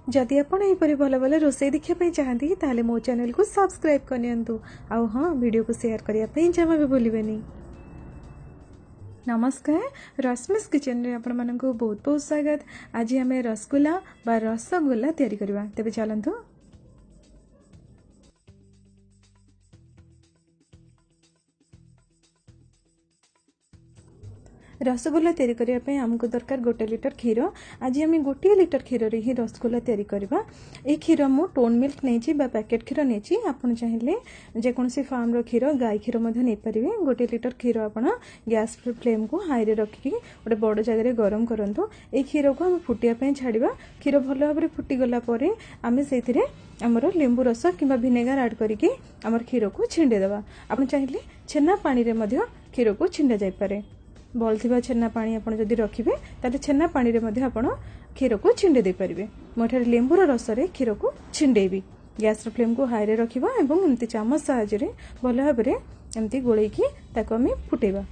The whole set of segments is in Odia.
ଯଦି ଆପଣ ଏହିପରି ଭଲ ଭଲ ରୋଷେଇ ଦେଖିବା ପାଇଁ ଚାହାନ୍ତି, ତାହେଲେ ମୋ ଚ୍ୟାନେଲକୁ ସବସ୍କ୍ରାଇବ୍ କରିନିଅନ୍ତୁ। ଆଉ ହଁ, ଭିଡ଼ିଓକୁ ସେୟାର କରିବା ପାଇଁ ଜମା ବି ଭୁଲିବେନି। ନମସ୍କାର, ରଶ୍ମିସ୍ କିଚେନରେ ଆପଣମାନଙ୍କୁ ବହୁତ ବହୁତ ସ୍ୱାଗତ। ଆଜି ଆମେ ରସଗୋଲା ବା ରସଗୋଲା ତିଆରି କରିବା। ତେବେ ଚାଲନ୍ତୁ। ରସଗୋଲା ତିଆରି କରିବା ପାଇଁ ଆମକୁ ଦରକାର 1 ଲିଟର କ୍ଷୀର। ଆଜି ଆମେ 1 ଲିଟର କ୍ଷୀରରେ ହିଁ ରସଗୋଲା ତିଆରି କରିବା। ଏଇ କ୍ଷୀର ମୁଁ ଟୋନ୍ ମିଲ୍କ ନେଇଛି ବା ପ୍ୟାକେଟ୍ କ୍ଷୀର ନେଇଛି। ଆପଣ ଚାହିଁଲେ ଯେକୌଣସି ଫାର୍ମର କ୍ଷୀର, ଗାଈ କ୍ଷୀର ମଧ୍ୟ ନେଇପାରିବେ। 1 ଲିଟର କ୍ଷୀର ଆପଣ ଗ୍ୟାସ୍ ଫ୍ଲେମ୍କୁ ହାଇରେ ରଖିକି ଗୋଟେ ବଡ଼ ଜାଗାରେ ଗରମ କରନ୍ତୁ। ଏଇ କ୍ଷୀରକୁ ଆମେ ଫୁଟିବା ପାଇଁ ଛାଡ଼ିବା। କ୍ଷୀର ଭଲ ଭାବରେ ଫୁଟିଗଲା ପରେ ଆମେ ସେଇଥିରେ ଆମର ଲେମ୍ବୁ ରସ କିମ୍ବା ଭିନେଗାର ଆଡ଼୍ କରିକି ଆମର କ୍ଷୀରକୁ ଛିଣ୍ଡେଇ ଦେବା। ଆପଣ ଚାହିଁଲେ ଛେନା ପାଣିରେ ମଧ୍ୟ କ୍ଷୀରକୁ ଛିଣ୍ଡା ଯାଇପାରେ। ବଳିଥିବା ଛେନା ପାଣି ଆପଣ ଯଦି ରଖିବେ, ତାହେଲେ ଛେନା ପାଣିରେ ମଧ୍ୟ ଆପଣ କ୍ଷୀରକୁ ଛିଣ୍ଡେଇ ଦେଇପାରିବେ। ମୁଁ ଏଠାରେ ଲେମ୍ବୁର ରସରେ କ୍ଷୀରକୁ ଛିଣ୍ଡେଇବି। ଗ୍ୟାସ୍ର ଫ୍ଲେମ୍କୁ ହାଇରେ ରଖିବା ଏବଂ ଏମିତି ଚାମଚ ସାହାଯ୍ୟରେ ଭଲ ଭାବରେ ଏମିତି ଗୋଳେଇକି ତାକୁ ଆମେ ଫୁଟେଇବା।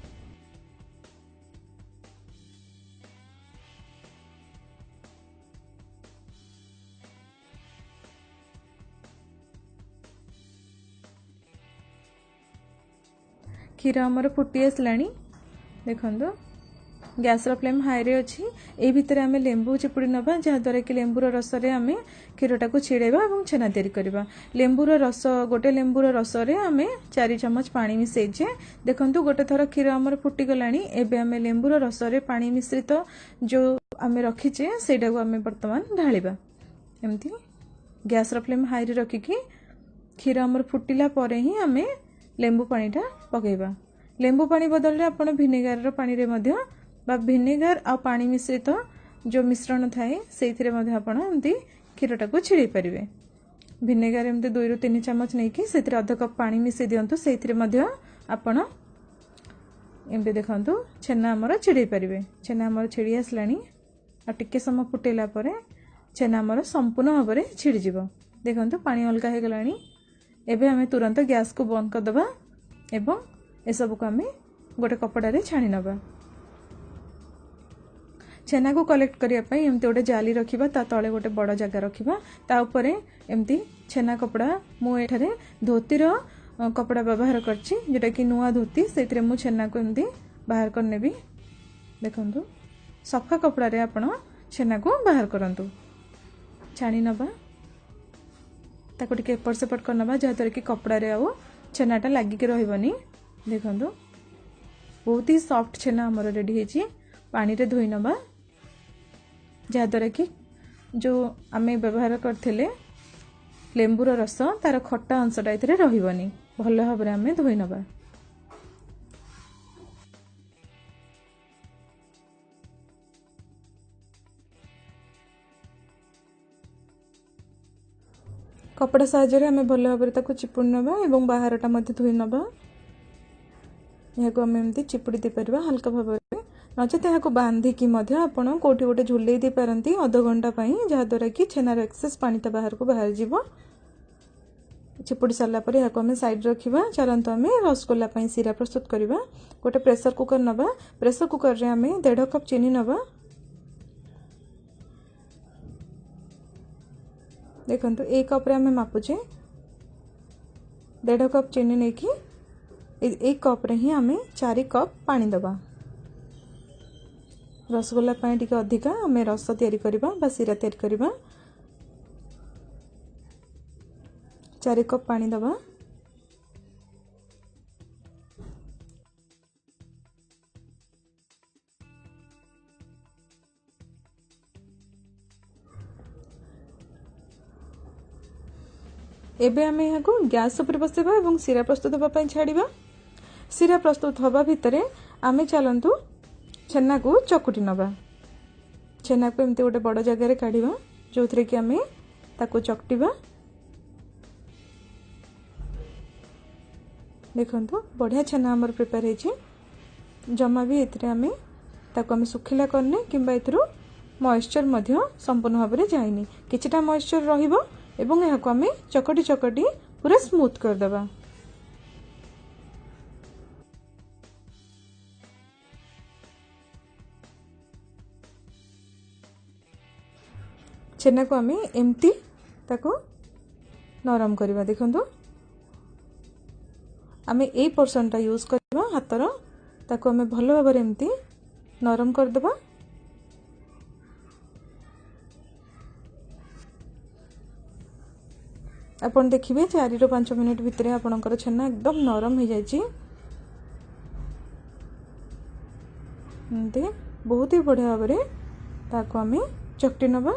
କ୍ଷୀର ଆମର ଫୁଟି ଆସିଲାଣି, ଦେଖନ୍ତୁ। ଗ୍ୟାସ୍ର ଫ୍ଲେମ୍ ହାଇରେ ଅଛି। ଏଇ ଭିତରେ ଆମେ ଲେମ୍ବୁ ଚିପୁଡ଼ି ନେବା, ଯାହାଦ୍ୱାରା କି ଲେମ୍ବୁର ରସରେ ଆମେ କ୍ଷୀରଟାକୁ ଛିଡ଼େଇବା ଏବଂ ଛେନା ତିଆରି କରିବା। ଲେମ୍ବୁର ରସ, ଗୋଟେ ଲେମ୍ବୁର ରସରେ ଆମେ 4 ଚାମଚ ପାଣି ମିଶାଇଛେ। ଦେଖନ୍ତୁ, ଗୋଟେ ଥର କ୍ଷୀର ଆମର ଫୁଟିଗଲାଣି। ଏବେ ଆମେ ଲେମ୍ବୁର ରସରେ ପାଣି ମିଶ୍ରିତ ଯେଉଁ ଆମେ ରଖିଛେ, ସେଇଟାକୁ ଆମେ ବର୍ତ୍ତମାନ ଢାଳିବା। ଏମିତି ଗ୍ୟାସ୍ର ଫ୍ଲେମ୍ ହାଇରେ ରଖିକି କ୍ଷୀର ଆମର ଫୁଟିଲା ପରେ ହିଁ ଆମେ ଲେମ୍ବୁ ପାଣିଟା ପକାଇବା। ଲେମ୍ବୁ ପାଣି ବଦଳରେ ଆପଣ ଭିନେଗାରର ପାଣିରେ ମଧ୍ୟ ବା ଭିନେଗାର ଆଉ ପାଣି ମିଶ୍ରିତ ଯେଉଁ ମିଶ୍ରଣ ଥାଏ, ସେଇଥିରେ ମଧ୍ୟ ଆପଣ ଏମିତି କ୍ଷୀରଟାକୁ ଛିଡ଼େଇ ପାରିବେ। ଭିନେଗାର ଏମିତି 2ରୁ 3 ଚାମଚ ନେଇକି ସେଥିରେ ଅଧ କପ୍ ପାଣି ମିଶାଇ ଦିଅନ୍ତୁ। ସେଇଥିରେ ମଧ୍ୟ ଆପଣ ଏମିତି ଦେଖନ୍ତୁ ଛେନା ଆମର ଛିଡ଼େଇ ପାରିବେ। ଛେନା ଆମର ଛିଡ଼ି ଆସିଲାଣି। ଆଉ ଟିକେ ସମୟ ଫୁଟେଇଲା ପରେ ଛେନା ଆମର ସମ୍ପୂର୍ଣ୍ଣ ଭାବରେ ଛିଡ଼ିଯିବ। ଦେଖନ୍ତୁ, ପାଣି ଅଲଗା ହେଇଗଲାଣି। ଏବେ ଆମେ ତୁରନ୍ତ ଗ୍ୟାସ୍କୁ ବନ୍ଦ କରିଦେବା ଏବଂ ଏସବୁକୁ ଆମେ ଗୋଟେ କପଡ଼ାରେ ଛାଣି ନେବା। ଛେନାକୁ କଲେକ୍ଟ କରିବା ପାଇଁ ଏମିତି ଗୋଟେ ଜାଲି ରଖିବା, ତା ତଳେ ଗୋଟେ ବଡ଼ ଜାଗା ରଖିବା, ତା ଉପରେ ଏମିତି ଛେନା କପଡ଼ା। ମୁଁ ଏଠାରେ ଧୋତିର କପଡ଼ା ବ୍ୟବହାର କରିଛି, ଯେଉଁଟାକି ନୂଆ ଧୋତି। ସେଇଥିରେ ମୁଁ ଛେନାକୁ ଏମିତି ବାହାର କରିନେବି। ଦେଖନ୍ତୁ, ସଫା କପଡ଼ାରେ ଆପଣ ଛେନାକୁ ବାହାର କରନ୍ତୁ। ଛାଣି ନେବା, ତାକୁ ଟିକେ ଏପଟ ସେପଟ କରିନେବା, ଯାହାଦ୍ୱାରା କି କପଡ଼ାରେ ଆଉ ଛେନାଟା ଲାଗିକି ରହିବନି। ଦେଖନ୍ତୁ, ବହୁତ ହି ସଫ୍ଟ ଛେନା ଆମର ରେଡ଼ି ହେଇଛି। ପାଣିରେ ଧୋଇ ନେବା, ଯାହାଦ୍ୱାରା କି ଯେଉଁ ଆମେ ବ୍ୟବହାର କରିଥିଲେ ଲେମ୍ବୁର ରସ, ତାର ଖଟା ଅଂଶଟା ଏଥିରେ ରହିବନି। ଭଲ ଭାବରେ ଆମେ ଧୋଇ ନେବା। କପଡ଼ା ସାହାଯ୍ୟରେ ଆମେ ଭଲ ଭାବରେ ତାକୁ ଚିପୁଡ଼ି ନେବା ଏବଂ ବାହାରଟା ମଧ୍ୟ ଧୋଇ ନେବା। ଏହାକୁ ଆମେ ଏମିତି ଚିପୁଡ଼ି ଦେଇପାରିବା ହାଲକା ଭାବରେ, ନଚେତ ଏହାକୁ ବାନ୍ଧିକି ମଧ୍ୟ ଆପଣ କେଉଁଠି ଗୋଟେ ଝୁଲେଇ ଦେଇପାରନ୍ତି ଅଧଘଣ୍ଟା ପାଇଁ, ଯାହାଦ୍ୱାରା କି ଛେନାର ଏକ୍ସେସ୍ ପାଣିଟା ବାହାରକୁ ବାହାରିଯିବ। ଚିପୁଡ଼ି ସାରିଲା ପରେ ଏହାକୁ ଆମେ ସାଇଡ଼୍ ରଖିବା। ଚାଲନ୍ତୁ, ଆମେ ରସଗୋଲା ପାଇଁ ଶିରା ପ୍ରସ୍ତୁତ କରିବା। ଗୋଟେ ପ୍ରେସର କୁକର ନେବା। ପ୍ରେସର କୁକରରେ ଆମେ 1.5 କପ୍ ଚିନି ନେବା। ଦେଖନ୍ତୁ, ଏଇ କପ୍ରେ ଆମେ ମାପୁଛେ। 1.5 କପ୍ ଚିନି ନେଇକି ଏଇ କପ୍ରେ ହିଁ ଆମେ 4 କପ୍ ପାଣି ଦେବା। ରସଗୋଲା ପାଇଁ ଟିକେ ଅଧିକା ଆମେ ରସ ତିଆରି କରିବା ବା ଶିରା ତିଆରି କରିବା। 4 କପ୍ ପାଣି ଦେବା। ଏବେ ଆମେ ଏହାକୁ ଗ୍ୟାସ୍ ଉପରେ ବସାଇବା ଏବଂ ଶିରା ପ୍ରସ୍ତୁତ ହେବା ପାଇଁ ଛାଡ଼ିବା। ଶିରା ପ୍ରସ୍ତୁତ ହେବା ଭିତରେ ଆମେ ଚାଲନ୍ତୁ ଛେନାକୁ ଚକୁଟି ନେବା। ଛେନାକୁ ଏମିତି ଗୋଟେ ବଡ଼ ଜାଗାରେ କାଢ଼ିବା, ଯେଉଁଥିରେ କି ଆମେ ତାକୁ ଚକଟିବା। ଦେଖନ୍ତୁ, ବଢ଼ିଆ ଛେନା ଆମର ପ୍ରିପେୟାର ହେଇଛି। ଜମା ବି ଏଥିରେ ଆମେ ତାକୁ ଆମେ ଶୁଖିଲା କରିନେ କିମ୍ବା ଏଥିରୁ ମଏଶ୍ଚର ମଧ୍ୟ ସମ୍ପୂର୍ଣ୍ଣ ଭାବରେ ଯାଇନି। କିଛିଟା ମଏଶ୍ଚର ରହିବ ଏବଂ ଏହାକୁ ଆମେ ଚକଟି ଚକଟି ପୁରା ସ୍ମୁଥ୍ କରିଦେବା। ଛେନାକୁ ଆମେ ଏମିତି ତାକୁ ନରମ କରିବା। ଦେଖନ୍ତୁ ଆମେ ଏଇ ପୋର୍ସନଟା ୟୁଜ୍ କରିବା ହାତର, ତାକୁ ଆମେ ଭଲ ଭାବରେ ଏମିତି ନରମ କରିଦେବା। ଆପଣ ଦେଖିବେ 4ରୁ 5 ମିନିଟ୍ ଭିତରେ ଆପଣଙ୍କର ଛେନା ଏକଦମ ନରମ ହେଇଯାଇଛି। ଏମିତି ବହୁତ ହି ବଢ଼ିଆ ଭାବରେ ତାକୁ ଆମେ ଚକଟି ନେବା।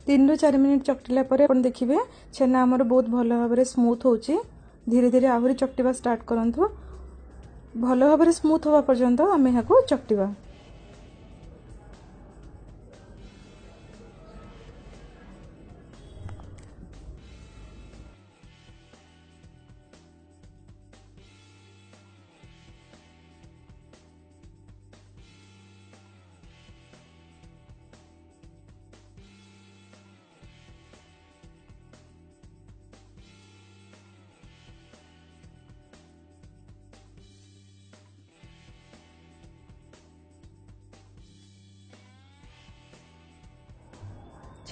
3ରୁ 4 ମିନିଟ୍ ଚକଟିଲା ପରେ ଆପଣ ଦେଖିବେ ଛେନା ଆମର ବହୁତ ଭଲ ଭାବରେ ସ୍ମୁଥ୍ ହେଉଛି। ଧୀରେ ଧୀରେ ଆହୁରି ଚକଟିବା ଷ୍ଟାର୍ଟ କରନ୍ତୁ। ଭଲ ଭାବରେ ସ୍ମୁଥ୍ ହେବା ପର୍ଯ୍ୟନ୍ତ ଆମେ ଏହାକୁ ଚକଟିବା।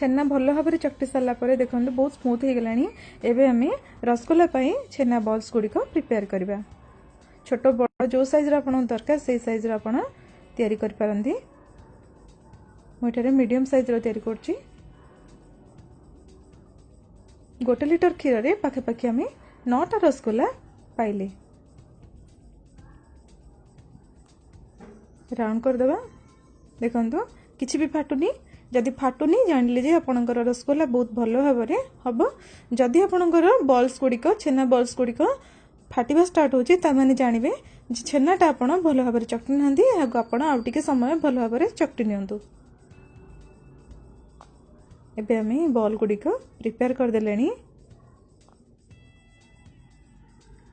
ଛେନା ଭଲ ଭାବରେ ଚକଟି ସାରିଲା ପରେ ଦେଖନ୍ତୁ ବହୁତ ସ୍ମୁଥ୍ ହେଇଗଲାଣି। ଏବେ ଆମେ ରସଗୋଲା ପାଇଁ ଛେନା ବଲ୍ସ ଗୁଡ଼ିକ ପ୍ରିପେୟାର କରିବା। ଛୋଟ ବଡ଼ ଯେଉଁ ସାଇଜ୍ର ଆପଣଙ୍କୁ ଦରକାର ସେଇ ସାଇଜ୍ର ଆପଣ ତିଆରି କରିପାରନ୍ତି। ମୁଁ ଏଠାରେ ମିଡ଼ିୟମ୍ ସାଇଜ୍ର ତିଆରି କରୁଛି। 1 ଲିଟର କ୍ଷୀରରେ ପାଖାପାଖି ଆମେ 9ଟା ରସଗୋଲା ପାଇଲେ। ରାଉଣ୍ଡ କରିଦେବା। ଦେଖନ୍ତୁ କିଛି ବି ଫାଟୁନି। ଯଦି ଫାଟୁନି ଜାଣିଲେ ଯେ ଆପଣଙ୍କର ରସଗୋଲା ବହୁତ ଭଲ ଭାବରେ ହେବ। ଯଦି ଆପଣଙ୍କର ବଲ୍ସ ଗୁଡ଼ିକ, ଛେନା ବଲ୍ସ ଗୁଡ଼ିକ ଫାଟିବା ଷ୍ଟାର୍ଟ ହେଉଛି, ତାମାନେ ଜାଣିବେ ଯେ ଛେନାଟା ଆପଣ ଭଲ ଭାବରେ ଚକଟି ନାହାନ୍ତି। ଏହାକୁ ଆପଣ ଆଉ ଟିକେ ସମୟ ଭଲ ଭାବରେ ଚକଟି ନିଅନ୍ତୁ। ଏବେ ଆମେ ବଲ୍ ଗୁଡ଼ିକ ପ୍ରିପେୟାର କରିଦେଲେଣି।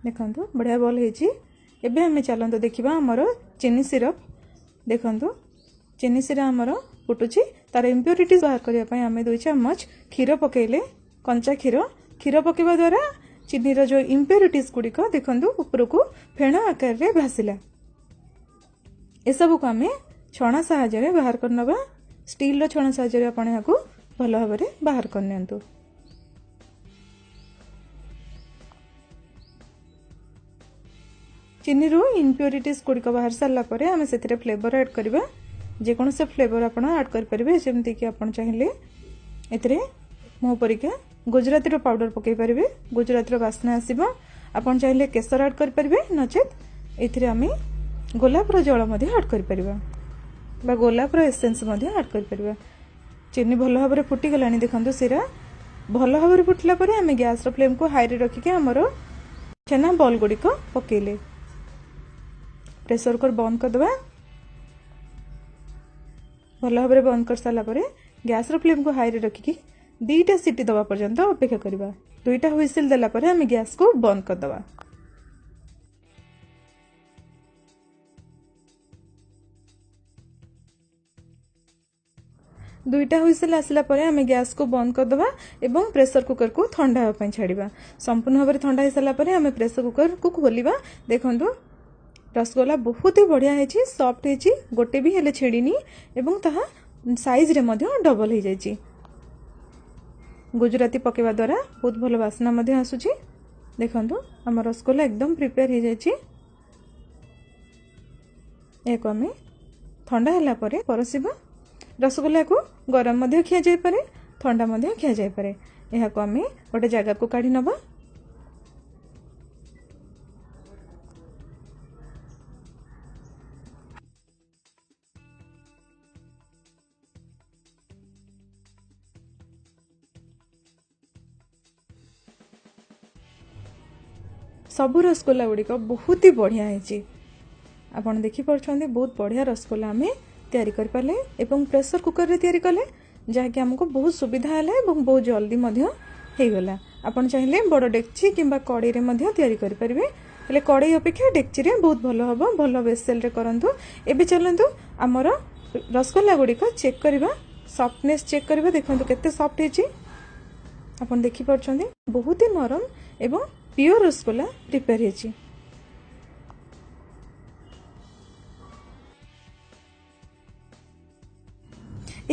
ଦେଖନ୍ତୁ ବଢ଼ିଆ ବଲ୍ ହେଇଛି। ଏବେ ଆମେ ଚାଲନ୍ତୁ ଦେଖିବା ଆମର ଚିନି ସିରପ୍। ଦେଖନ୍ତୁ ଚିନି ସିରା ଆମର ଫୁଟୁଛି। ତାର ଇମ୍ପ୍ୟୁରିଟିଜ୍ ବାହାର କରିବା ପାଇଁ ଆମେ 2 ଚାମଚ କ୍ଷୀର ପକାଇଲେ, କଞ୍ଚା କ୍ଷୀର। କ୍ଷୀର ପକାଇବା ଦ୍ୱାରା ଚିନିର ଯେଉଁ ଇମ୍ପ୍ୟୁରିଟିଜ୍ ଗୁଡ଼ିକ ଦେଖନ୍ତୁ ଉପରକୁ ଫେଣ ଆକାରରେ ଭାସିଲା। ଏସବୁକୁ ଆମେ ଛଣା ସାହାଯ୍ୟରେ ବାହାର କରିନେବା। ଷ୍ଟିଲ୍ର ଛଣା ସାହାଯ୍ୟରେ ଆପଣ ଏହାକୁ ଭଲ ଭାବରେ ବାହାର କରିନିଅନ୍ତୁ। ଚିନିରୁ ଇମ୍ପ୍ୟୁରିଟିଜ୍ ଗୁଡ଼ିକ ବାହାରି ସାରିଲା ପରେ ଆମେ ସେଥିରେ ଫ୍ଲେଭର ଆଡ଼୍ କରିବା। ଯେକୌଣସି ଫ୍ଲେଭର ଆପଣ ଆଡ଼୍ କରିପାରିବେ, ଯେମିତିକି ଆପଣ ଚାହିଁଲେ ଏଥିରେ ମୋ ପରିକା ଗୁଜୁରାତିର ପାଉଡ଼ର ପକାଇ ପାରିବେ, ଗୁଜୁରାତିର ବାସ୍ନା ଆସିବ। ଆପଣ ଚାହିଁଲେ କେଶର ଆଡ଼୍ କରିପାରିବେ, ନଚେତ୍ ଏଥିରେ ଆମେ ଗୋଲାପର ଜଳ ମଧ୍ୟ ଆଡ଼୍ କରିପାରିବା ବା ଗୋଲାପର ଏସେନ୍ସ ମଧ୍ୟ ଆଡ଼୍ କରିପାରିବା। ଚିନି ଭଲ ଭାବରେ ଫୁଟିଗଲାଣି। ଦେଖନ୍ତୁ ସିରା ଭଲ ଭାବରେ ଫୁଟିଲା ପରେ ଆମେ ଗ୍ୟାସ୍ର ଫ୍ଲେମ୍କୁ ହାଇରେ ରଖିକି ଆମର ଛେନା ବଲ୍ ଗୁଡ଼ିକ ପକାଇଲେ। ପ୍ରେସର କୁକର୍ ବନ୍ଦ କରିଦେବା। ଭଲ ଭାବରେ ବନ୍ଦ କରିସାରିଲା ପରେ ଗ୍ୟାସ୍ର ଫ୍ଲେମ୍କୁ ହାଇରେ ରଖିକି 2ଟା ସିଟି ଦେବା ପର୍ଯ୍ୟନ୍ତ ଅପେକ୍ଷା କରିବା। 2ଟା ହୁଇସିଲ୍ ଦେଲା ପରେ ଆମେ ଗ୍ୟାସ୍କୁ ବନ୍ଦ କରିଦେବା। 2ଟା ହୁଇସିଲ୍ ଆସିଲା ପରେ ଆମେ ଗ୍ୟାସ୍କୁ ବନ୍ଦ କରିଦେବା ଏବଂ ପ୍ରେସର କୁକର୍କୁ ଥଣ୍ଡା ହେବା ପାଇଁ ଛାଡ଼ିବା। ସମ୍ପୂର୍ଣ୍ଣ ଭାବରେ ଥଣ୍ଡା ହେଇସାରିଲା ପରେ ଆମେ ପ୍ରେସର କୁକର୍କୁ ଖୋଲିବା। ଦେଖନ୍ତୁ ରସଗୋଲା ବହୁତ ହି ବଢ଼ିଆ ହେଇଛି, ସଫ୍ଟ ହେଇଛି, ଗୋଟେ ବି ହେଲେ ଛିଡ଼ିନି ଏବଂ ତାହା ସାଇଜ୍ରେ ମଧ୍ୟ ଡବଲ୍ ହେଇଯାଇଛି। ଗୁଜୁରାତି ପକାଇବା ଦ୍ୱାରା ବହୁତ ଭଲ ବାସ୍ନା ମଧ୍ୟ ଆସୁଛି। ଦେଖନ୍ତୁ ଆମ ରସଗୋଲା ଏକଦମ ପ୍ରିପେୟାର ହେଇଯାଇଛି। ଏହାକୁ ଆମେ ଥଣ୍ଡା ହେଲା ପରେ ପରସିବା। ରସଗୋଲାକୁ ଗରମ ମଧ୍ୟ ଖିଆଯାଇପାରେ, ଥଣ୍ଡା ମଧ୍ୟ ଖିଆଯାଇପାରେ। ଏହାକୁ ଆମେ ଗୋଟେ ଜାଗାକୁ କାଢ଼ି ନେବା। ସବୁ ରସଗୋଲା ଗୁଡ଼ିକ ବହୁତ ହି ବଢ଼ିଆ ହେଇଛି। ଆପଣ ଦେଖିପାରୁଛନ୍ତି ବହୁତ ବଢ଼ିଆ ରସଗୋଲା ଆମେ ତିଆରି କରିପାରିଲେ ଏବଂ ପ୍ରେସର କୁକରରେ ତିଆରି କଲେ, ଯାହାକି ଆମକୁ ବହୁତ ସୁବିଧା ହେଲା ଏବଂ ବହୁତ ଜଲ୍ଦି ମଧ୍ୟ ହେଇଗଲା। ଆପଣ ଚାହିଁଲେ ବଡ଼ ଡେକ୍ଚି କିମ୍ବା କଡ଼େଇରେ ମଧ୍ୟ ତିଆରି କରିପାରିବେ, ହେଲେ କଡ଼େଇ ଅପେକ୍ଷା ଡେକ୍ଚିରେ ବହୁତ ଭଲ ହେବ। ଭଲ ବେସେଲରେ କରନ୍ତୁ। ଏବେ ଚାଲନ୍ତୁ ଆମର ରସଗୋଲା ଗୁଡ଼ିକ ଚେକ୍ କରିବା, ସଫ୍ଟନେସ୍ ଚେକ୍ କରିବା। ଦେଖନ୍ତୁ କେତେ ସଫ୍ଟ ହେଇଛି, ଆପଣ ଦେଖିପାରୁଛନ୍ତି ବହୁତ ହି ନରମ ଏବଂ ପିଓର ରସଗୋଲା ପ୍ରିପେୟାର ହେଇଛି।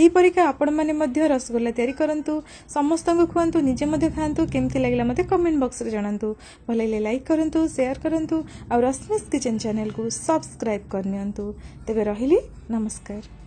ଏହିପରିକା ଆପଣମାନେ ମଧ୍ୟ ରସଗୋଲା ତିଆରି କରନ୍ତୁ, ସମସ୍ତଙ୍କୁ ଖୁଆନ୍ତୁ, ନିଜେ ମଧ୍ୟ ଖାଆନ୍ତୁ। କେମିତି ଲାଗିଲା ମୋତେ କମେଣ୍ଟ ବକ୍ସରେ ଜଣାନ୍ତୁ। ଭଲ ଲାଗିଲେ ଲାଇକ୍ କରନ୍ତୁ, ସେୟାର କରନ୍ତୁ ଆଉ ରଶ୍ମିସ୍ କିଚେନ୍ ଚ୍ୟାନେଲକୁ ସବସ୍କ୍ରାଇବ୍ କରିନିଅନ୍ତୁ। ତେବେ ରହିଲି, ନମସ୍କାର।